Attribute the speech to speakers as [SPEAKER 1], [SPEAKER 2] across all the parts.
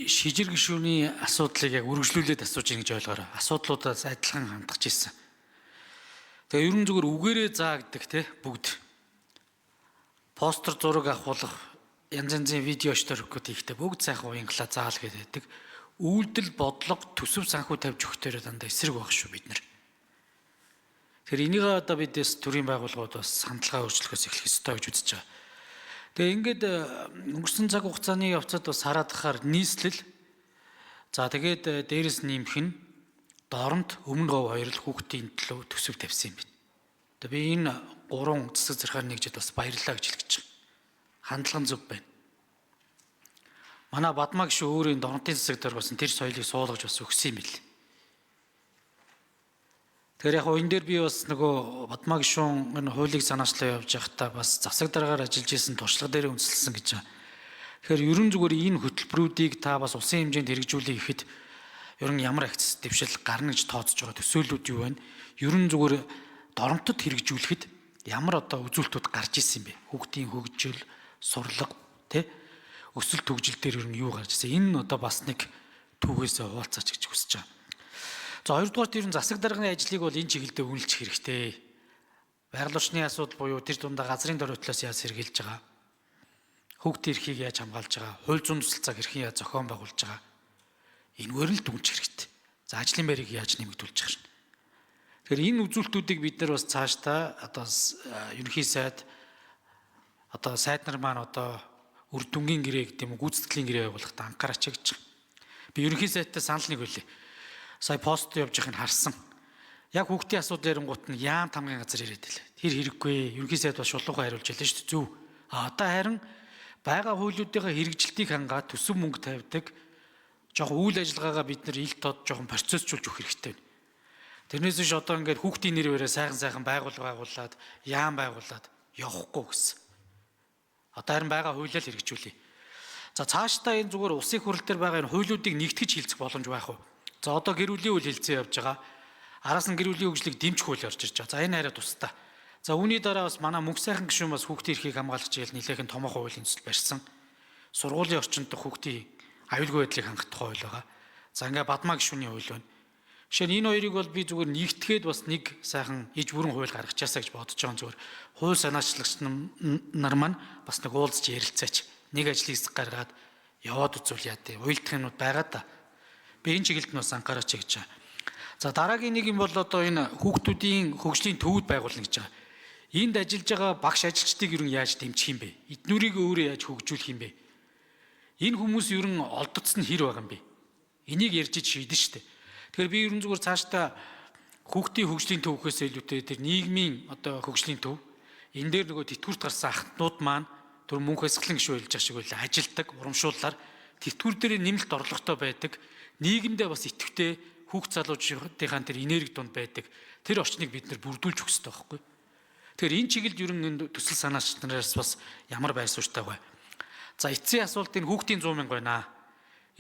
[SPEAKER 1] Шижир гишүүний асуудлыг яг үргэлжлүүлээд асууж ийн гэж ойлгоорой. Асуудлуудаас адилхан хандаж ирсэн. Тэгээ ерөн зүгээр үгээрээ заа гэдэг те бүгд. Постэр зураг авахулах янз янзын видео шторкууд хийхдээ бүгд сайхан уянгалаа заал гэдэг. Үйлдэл бодлого төсөв санхүү тавьж өгөхтөрөө дандаа эсрэг байх шүү бид нар. Тэгэхээр энийг одоо бид эс төрийн байгууллагууд бас хандлагаа өөрчлөхөөс эхлэх ёстой гэж үзэж байгаа. Тэгээ ингээд өнгөрсөн цаг хугацааны явцад бас хараад хахаар нийслэл за тэгээд дээрэс нэмэх нь доромт өмнө говь хоёр л хүүхдийн төлөө төсөв тавьсан юм байна. Тэгээ би энэ гурван цэцэг зэрхаар нэгжид бас баярлалаа гэж хэлэх гэж байна. Хандлага зөв байна. Манай Бадмаа гişүү өөрийн доромтын цэцэг дээр бас тэр соёлыг суулгаж бас өгсөн юм бил. Тэгэхээр яг энэ дээр би бас нөгөө Бадмаа гишүүн энэ хуулийг санаачлаа явж байхдаа бас засаг дараагаар ажиллаж исэн туршлага дээр үндэслэсэн гэж байгаа. Тэгэхээр ерөн зүгээр энэ хөтөлбөрүүдийг та бас улсын хэмжээнд хэрэгжүүлэх гэхэд ерөн ямар акцис дэвшил гарна гэж тооцож байгаа төсөөллүүд юу байна? Ерөн зүгээр доромтод хэрэгжүүлэхэд ямар одоо үзүүлэлтүүд гарч исэн юм бэ? Хүүхдийн хөгжил, сурлага, тэ өсөлт хөгжил дээр ер нь юу гарч исэн? Энэ нь одоо бас нэг түүхээсээ хуваалцаач гэж хүсэж байгаа. За хоёрдугаар тэр нь засаг дарганы ажлыг бол энэ чиглэлдээ үнэлчих хэрэгтэй. Байгаль орчны асуудал буюу тэр дундаа газрын дөрвөлтлөөс яаж сэргийлж байгаа, хүүхдийн эрхийг яаж хамгаалж байгаа, хууль зүйн тусалцааг хэрхэн яаж зохион байгуулж байгаа. Энэгээр л дүнчих хэрэгтэй. За ажлын байрыг яаж нэмэгдүүлж байгаа шин. Тэгэхээр энэ үзүүлэлтүүдийг бид нар бас цаашдаа одоо ерөнхий сайд одоо сайд нар маань одоо үр дүнгийн гэрээ гэдэг юм уу гүйцэтгэлийн гэрээ байгуулахдаа анхаараач гэж байгаа. Би ерөнхий сайдтай санал нэг байлээ. Сая пост явж байхыг харсан. Яг хүүхдийн асуудал ярингуут нь яам тамгын газар яриад байлаа. Тэр хэрэггүй. Ерөнхий сайд бас шулуухан хариулж байлаа шүү дээ. Зөв. А одоо харин байгаа хуулиудынхаа хэрэгжилтийг хангаад төсөв мөнгө тавьдаг жоохон үйл ажиллагаагаа бид нар ил тод жоохон процессжуулж өгөх хэрэгтэй байна. Тэрнээс биш одоо ингээд хүүхдийн нэр бариа сайхан сайхан байгууллага байгуулад яам байгуулад явахгүй гэсэн. Одоо харин байгаа хуулиа л хэрэгжүүлье. За цаашдаа энэ зүгээр улсын хурал дээр байгаа энэ хуулиудыг нэгтгэж хилцэх боломж байх уу? За одоо гэр бүлийн үйл хилцээ явж байгаа. Араас нь гэр бүлийн хөгжлийг дэмжих хууль орж ирж байгаа. За энэ арай тусдаа. За үүний дараа бас манай мөнх сайхан гишүүн бас хүүхдийн эрхийг хамгаалах чиглэл нэлээхэн томоохон хуулийн төсөл барьсан. Сургуулийн орчинд хүүхдийн аюулгүй байдлыг хангах тухай хууль байгаа. За ингээ Бадмаа гишүүний хууль байна. Жишээ нь энэ хоёрыг бол би зүгээр нэгтгэхэд бас нэг сайхан иж бүрэн хууль гаргачихаасаа гэж бодож байгаа зүгээр хууль санаачлагч нар маань бас нэг уулзч ярилцаач нэг ажлын хэсэг гаргаад яваад үзвэл яа тий уйлдах юмнууд байгаа да. Би энэ чиглэлд нь бас анхаараач гэж байгаа. За дараагийн нэг юм бол одоо энэ хүүхдүүдийн хөгжлийн төвүүд байгуулна гэж байгаа. Энд ажиллаж байгаа багш ажилчдыг ер нь яаж дэмжих юм бэ? Эднүрийг өөрөө яаж хөгжүүлэх юм бэ? Энэ хүмүүс ер нь олдоцсон хэр байгаа юм бэ? Энийг ярьж шийдэн штэ. Тэгэхээр би ер нь зүгээр цаашдаа хүүхдийн хөгжлийн төвхөөс илүүтэй тэр нийгмийн одоо хөгжлийн төв энэ дээр нөгөө тэтгэврт гарсан ахтнууд маань түр мөнх хэсгэлэн гişүү хэлж байгаа шиг байл ажилдаг урамшууллаар тэтгэвэр дээр нэмэлт орлоготой байдаг нийгэмдээ бас идэвхтэй хүүхд залуучуудынхаа тэр энерги дунд байдаг тэр орчныг бид нэр бүрдүүлж өгөх хэрэгтэй байхгүй. Тэгэхээр энэ чиглэлд ер нь энэ төсөл санаач нараас бас ямар байр суурьтай вэ? За эцсийн асуулт энэ хүүхдийн 100 мянга байна.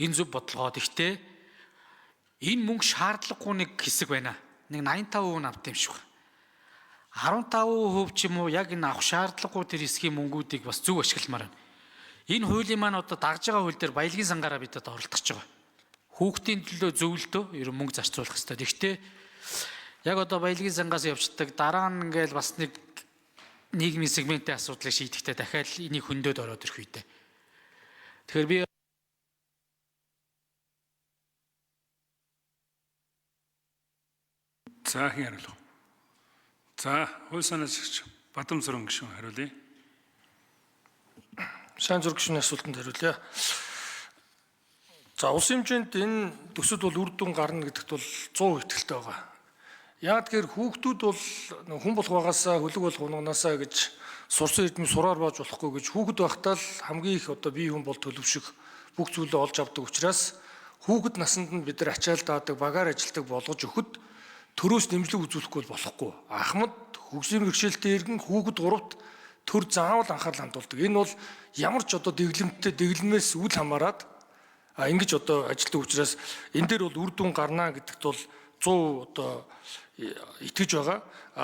[SPEAKER 1] Энэ зөв бодлогоо. Гэхдээ энэ мөнгө шаардлагагүй нэг хэсэг байна. Нэг 85% нь авд юм шиг байна. 15% ч юм уу яг энэ авах шаардлагагүй тэр хэсгийн мөнгүүдийг бас зөв ашигламаар байна. Энэ хуулийн маань одоо дагж байгаа хууль дээр баялагын сангаараа бид одоо оролдох гэж байгаа. Хүүхдийн төлөө зөвлөлтөө ер нь мөнгө зарцуулах хэрэгтэй. Гэхдээ яг одоо баялагын сангаас явцдаг дараа нь ингээл бас нэг нийгмийн сегментийн асуудлыг шийдэхдээ дахиад энийг хөндөөд ороод ирэх үедээ. Тэгэхээр би
[SPEAKER 2] За хэн хариулах вэ? За хууль санаачлагч Бадамсуран гишүүн хариулъя.
[SPEAKER 3] Сайн зураг гишүүний асуултанд хариулъя. За улсын хэмжээнд энэ төсөлд бол үр дүн гарна гэдэгт бол 100% итгэлтэй байгаа. Яг тэгэхээр хүүхдүүд бол хүн болох байгаасаа хөлөг болох унаасаа гэж сурсан эрдэм сураар бааж болохгүй гэж хүүхэд байхдаа л хамгийн их одоо бие хүн бол төлөвшөх бүх зүйлээ олж авдаг учраас хүүхэд насанд нь бид нар ачаал даадаг, багаар ажилладаг болгож өгөхөд төрөөс дэмжлэг үзүүлэхгүй бол болохгүй. Ахмад хөгжлийн бэрхшээлтэй иргэн хүүхэд гуравт төр заавал анхаарал хандуулдаг. Энэ бол ямар ч одоо дэглэмтэй дэглэмээс үл хамааран ингэж одоо ажилтдаг учраас энэ дээр бол үр дүн гарна гэдэгт бол 100% одоо итгэж байгаа.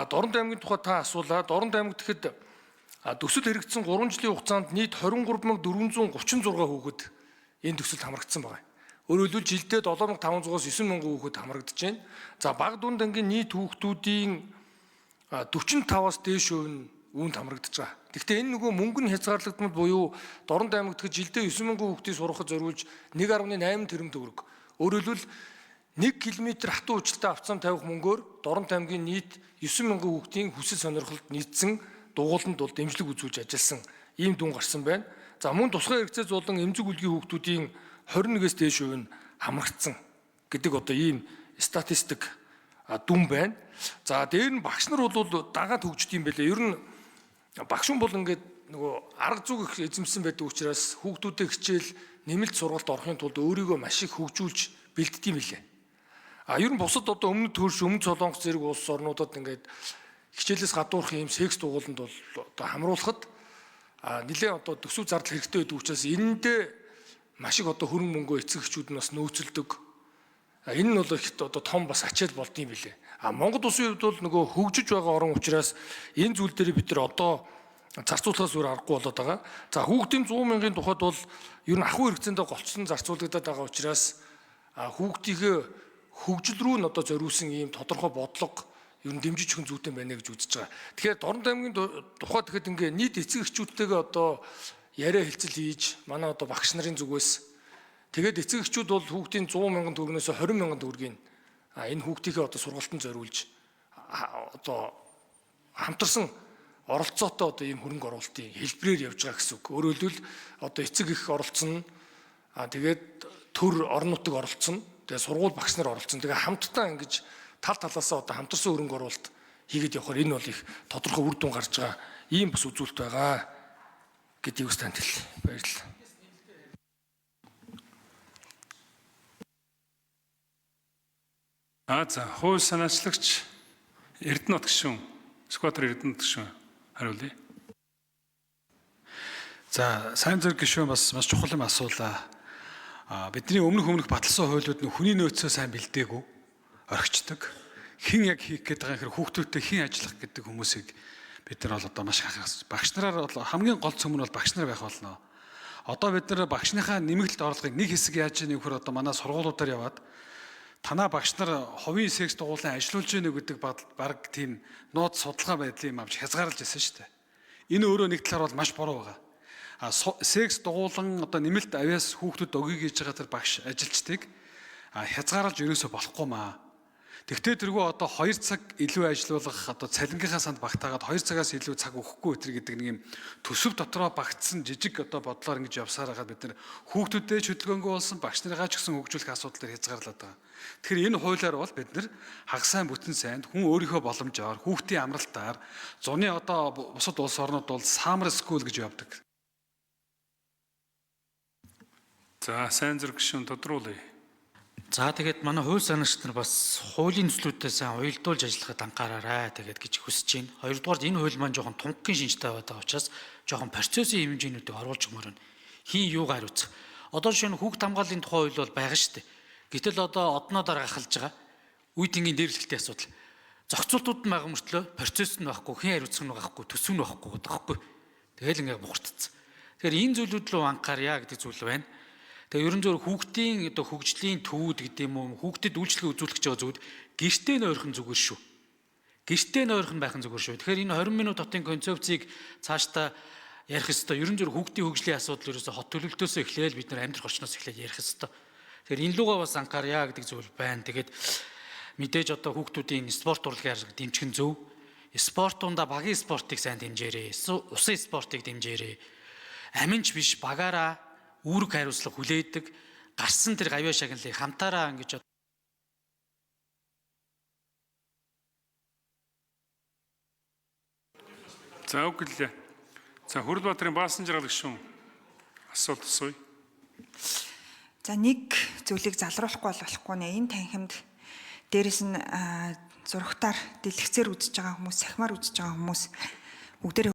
[SPEAKER 3] Дорнод аймгийн тухай та асуулаа. Дорнод аймаг гэхэд төсөл хэрэгжсэн 3 жилийн хугацаанд нийт 23436 хүүхэд энэ төсөлд хамрагдсан байгаа. Өөрөөр хэлбэл жилдээ 7500-аас 9000 хүүхэд хамрагдаж байна. За бага дунд ангийн нийт хүүхдүүдийн 45-аас дээш хувь нь үүнд хамрагдаж байгаа. Гэхдээ энэ нөгөө мөнгө нь хязгаарлагдмал буюу Дорнод аймагт жилдээ 9000 хүүхдийг сургахад зориулж 1.8 тэрбум төгрөг. Өөрөөр хэлбэл 1 км хатуу хүчлэлтэй авцсан тавих мөнгөөр Дорнод аймгийн нийт 9000 хүүхдийн хүсэл сонирхолд нийцсэн дугууланд бол дэмжлэг үзүүлж ажилласан ийм дүн гарсан байна. За мөн тусгай хэрэгцээ зуулан эмзэг үлгийн хүүхдүүдийн 21-ээс дээш хувь нь хамрагдсан гэдэг одоо ийм статистик дүн байна. За дээр нь багш нар бол дагаад хөгждөг юм байлээ. Ер нь багш хүн бол ингээд нөгөө арга зүйг их эзэмсэн байдаг учраас хүүхдүүдэд хичээл нэмэлт сургалт орохын тулд өөрийгөө маш их хөгжүүлж бэлддэг юм билээ. А ер нь бусад одоо өмнөд төрш, өмнөд Солонгос зэрэг улс орнуудад ингээд хичээлээс гадуурх ийм секс дугууланд бол одоо хамруулахад нэлээд одоо төсөв зардал хэрэгтэй байдаг учраас энэндээ маш их одоо хөрөнгө мөнгөө эцэг эхчүүд нь бас нөөцөлдөг. Энэ нь бол их одоо том бас ачаал болдсон юм билээ. А Монгол улсын хувьд бол нөгөө хөгжиж байгаа орн учраас энэ зүйл дээр бид нар одоо зарцуулахаас өөр аргагүй болоод байгаа. За хүүхдийн 100 мянган тухайд бол ер нь ахуй хэрэгцээндээ голцсон зарцуулагдаад байгаа учраас хүүхдийнхээ хөгжил рүү нь одоо зориулсан ийм тодорхой бодлого ер нь дэмжиж өгөх зүйтэй байна гэж үзэж байгаа. Тэгэхээр Дорнод аймгийн тухай тэгэхэд ингээ нийт эцэг эхчүүдтэйгээ одоо яриа хэлцэл хийж манай одоо багш нарын зүгээс тэгээд эцэг эхчүүд бол хүүхдийн 100 мянган төгрөгнөөс 20 мянган төгрөгийг энэ хүүхдийнхээ одоо сургалтанд зориулж одоо хамтарсан оролцоотой одоо ийм хөрөнгө оруулалтын хэлбэрээр явж байгаа гэсэн үг. Өөрөөр хэлбэл одоо эцэг их оролцсон, тэгээд төр орон нутаг оролцсон, тэгээд сургууль багш нар оролцсон. Тэгээд хамтдаа ингэж тал талаасаа одоо хамтарсан хөрөнгө оруулалт хийгээд явахаар энэ бол их тодорхой үр дүн гарч байгаа ийм бас үзүүлэлт байгаа гэдгийг бас танд хэлье. Баярлалаа.
[SPEAKER 2] За хууль санаачлагч Эрдэнэт гишүүн, Сүхбаатар Эрдэнэт гишүүн хариулъя.
[SPEAKER 4] За сайн зэрэг гишүүн бас маш чухал юм асуулаа. Бидний өмнөх баталсан хуулиуд нь хүний нөөцөө сайн бэлдээгүй орхичдаг. Хэн яг хийх гээд байгаа юм хэрэг хүүхдүүдтэй хэн ажиллах гэдэг хүмүүсийг бид нар бол одоо маш анхаарах. Багш нараар бол хамгийн гол цөм нь бол багш нар байх болно. Одоо бид нар багшныхаа нэмэгдэлт орлогыг нэг хэсэг яаж ийм нөхөр одоо манай сургуулиудаар яваад танаа багш нар хувийн секс дугуулan ажиллуулж гэнэ гэдэг баг тийм нууц судалгаа байдлын юм авч хязгаарлаж ирсэн шүү дээ. Энэ өөрөө нэг талаар бол маш буруу байгаа. А секс дугуулan одоо нэмэлт авиас хүүхдүүд өгье гэж байгаа тэр багш ажилчдыг хязгаарлаж ерөөсө болохгүй маа. Тэгтээ тэргүй одоо 2 цаг илүү ажиллуулах одоо цалингийнхаа санд багтаагаад 2 цагаас илүү цаг өгөхгүй өтер гэдэг нэг юм төсөв дотроо багтсан жижиг одоо бодлоор ингэж явсаар хагаад бид нар хүүхдүүдэд хөдөлгөөнгүй болсон багш нарыгаа ч гэсэн хөгжүүлэх асуудал дээр хязгаарлаад байгаа. Тэгэхээр энэ хуулиар бол бид нар хагас сайн бүтэн сайнд хүн өөрийнхөө боломжоор хүүхдийн амралтаар зуны одоо бусад улс орнууд бол summer school гэж явдаг.
[SPEAKER 2] За сайн зэрэг гишүүн тодруулъя.
[SPEAKER 1] За тэгээд манай хууль санаагч нар бас хуулийн төслүүдтэй сайн уялдуулж ажиллахад анхаараарай тэгээд гэж хүсэж байна. Хоёрдугаар энэ хууль маань жоохон тунгагийн шинжтэй байгаа учраас жоохон процессын хэмжээнүүдийг оруулж өгмөр байна. Хин юугаар хариуцах. Одоо жишээ нь хүүхд хамгааллын тухай хууль бол байгаа шүү дээ. Гэтэл одоо одноо дараа гахалж байгаа. Үе тэнгийн дээрлэлтийн асуудал. Зохицуултууд нь байгаа мөртлөө процесс нь байхгүй, хэн хариуцах нь байхгүй, төсөв нь байхгүй гэдэг байхгүй. Тэгэл ингээ бухартцсан. Тэгэхээр энэ зүйлүүд рүү анхаарья гэдэг зүйл байна. Тэгээ ерөн зөв хүүхдийн одоо хөгжлийн төвүүд гэдэг юм уу хүүхдэд үйлчлэгээ үзүүлэх гэж байгаа зүгд гэртээ нойрхон зүгээр шүү. Гэртээ нойрхон байх нь зүгээр шүү. Тэгэхээр энэ 20 минут хотын концепцийг цаашдаа ярих ёстой. Ерөн зөв хүүхдийн хөгжлийн асуудал ерөөсө хот төлөлтөөсөө эхлээл бид нар амьдрах орчноос эхлээл ярих ёстой. Тэгэхээр энэ лугаа бас анхаарья гэдэг зүйл байна. Тэгээд мэдээж одоо хүүхдүүдийн спорт урлагийн арга дэмжих нь зөв. Спорт дундаа багийн спортыг сайн дэмжээрэй. Усын спортыг дэмжээрэй. Аминч биш багаараа үүрэг хариуцлага хүлээдэг гарсан тэр гавьяа шагналыг хамтаараа ингэж
[SPEAKER 2] За үг гэлээ. За Хөрөлбаатарын Баасан жаргал гишүүн асуулт асууя.
[SPEAKER 5] За нэг зүйлийг залруулахгүй бол болохгүй нэ. Энэ танхимд дээрэс нь зурагтаар дэлгэцээр үзэж байгаа хүмүүс, сахимаар үзэж байгаа хүмүүс бүгдээрээ